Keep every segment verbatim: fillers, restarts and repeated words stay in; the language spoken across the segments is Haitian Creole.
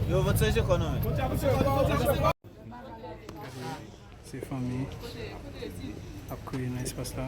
Yo, vant sèje kò nan men. Se fanmi ap kriye nan espas la.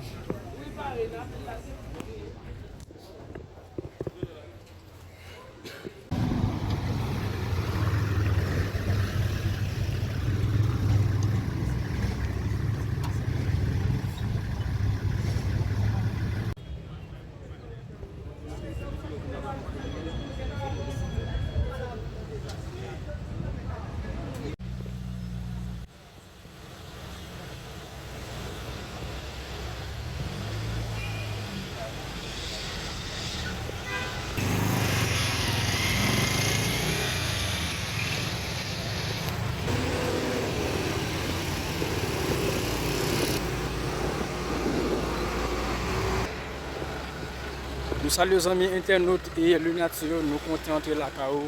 Nou salye zanmi entènot e Lunatus yo, nou kontan antre lakay ou.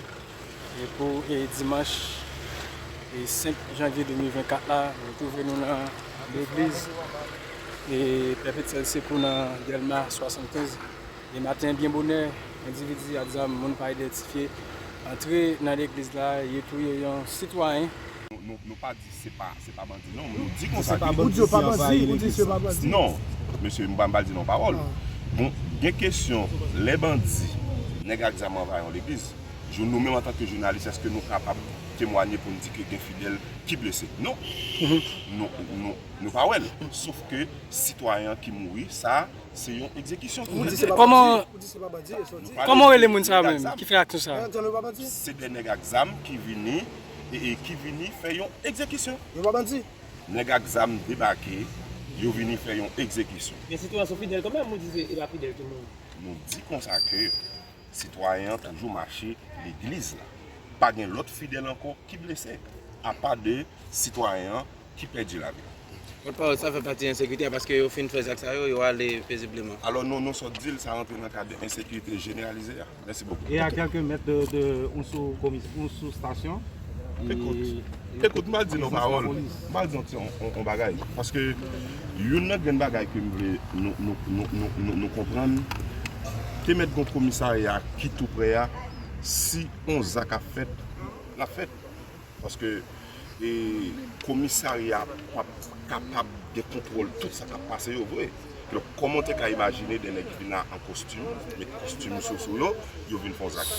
E pou, e, dimanch, e, senk janvye de mil vennkat la, nou twouve nou nan legliz, e, Pèpetyèl Sekou nan Dèlma swasannkenz. E maten byen bonè, endividi ak zam, moun pa idantifye, antre nan legliz la, e touye yon sitwayen. Nou, nou, nou pa di se pa, se pa bandi, non. Nou di konsa ke... Ou di yo pa bandi, ou di se pa bandi. Non, mesye, m pa, m pa di non pawòl. Bon, gen kesyon, lè bandi, nèg ak zam anvayi yon legliz, jou nou menm antanke jounalis, èske nou kapab temwanye pou n di ke gen fidèl ki blese? Non. Nou, nou, nou pa wè l. Sof ke sitwayen ki mouri, sa, se yon egzekisyon. Ou di se pa bandi, ou di se pa bandi, e sa w di. Kòman w rele moun sa yo menm ki fè aksyon sa a? Se de nèg ak zam ki vini, e, e ki vini fè yon egzekisyon. Yo pa bandi. Nèg ak zam debake, yo vini fè yon egzekisyon. Men sitwayen sou fidèl kanmenm, ou di se, e pa fidèl ki mouri. Nou di konsa ke sitwayen an toujou mache legliz la. Pa gen lòt fidèl ankò ki blese, apa de sitwayen an ki pèdi lavi l. Pòtpawòl, sa fè pati ensekirite a, paske yo fin fè zak sa yo, yo ale pezibleman. Alò, nou, nou sot di l, sa rantre nan kad ensekirite jeneralize a. Mèsi bokou. E a kèlke mèt de, de yon sou komis-, yon sou stasyon. Ekout, ekout, m pa di non pawòl. M pa di yon ti, yon, yon, yon bagay. Paske youn nan grenn bagay ke m vle nou, nou, nou, nou, nou, nou konprann, te mèt gon komisarya ki tou prè a, si yon zak ap fèt, l ap fèt. Paske, e, komisarya p ap kapab gen kontwòl tout sa k ap pase yo vre. Donk, kòman w te ka imajine de nèg vin la an kostim, met kostim sou, sou yo, yo vin fè yon zak?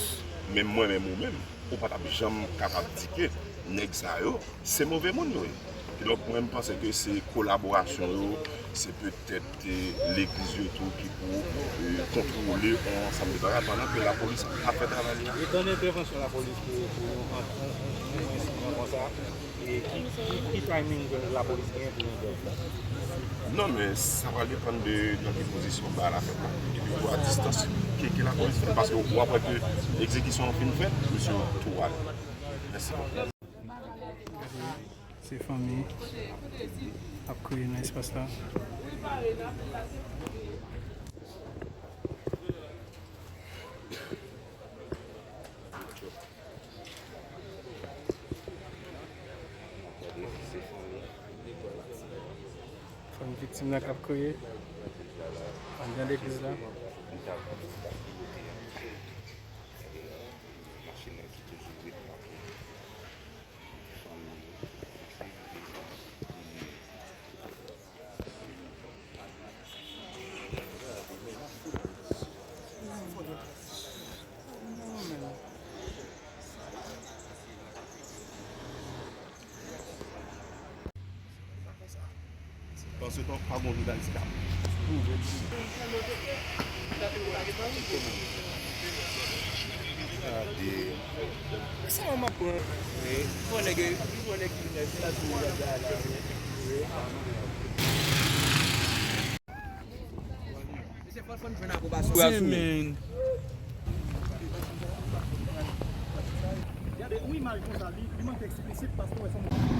Menm mwen, menm ou menm, ou pa t ap janm kapab di ke nèg sa yo, se move moun yo ye. Kidonk, mwen, m panse ke se kolaborasyon yo, se petèt, e, legliz yo tou ki pou, e, kontwole yon ansanm de bagay pandan ke lapolis ap fè travay li a. E tan entèvansyon lapolis pou, pou yon, yon, yon, yon ensidan konsa, e ki, ki, ki timing ke lapolis genyen pou yon entèvansyon? Non, men sa va depann de nan ki pozisyon bagay la fèt la. Epi tou a distans ke, ke lapolis fè, paske w ap wè ke egzekisyon an fin fèt, misye yo tou ale. Mèsi bokou. Se fanmi ap kriye nan espas la. Fanmi viktim nan k ap kriye anndan legliz la. Machin nan ki toujou ret pake. Panse pa, pa gon jounalis k ap kouvri. Gade. Sa m ap pran. Wi. Fò nèg, fò nèg ki nèg la tou la la. Ti men. Gade yon imaj konsa, li, li manke eksplisit paske w wè se yon moun.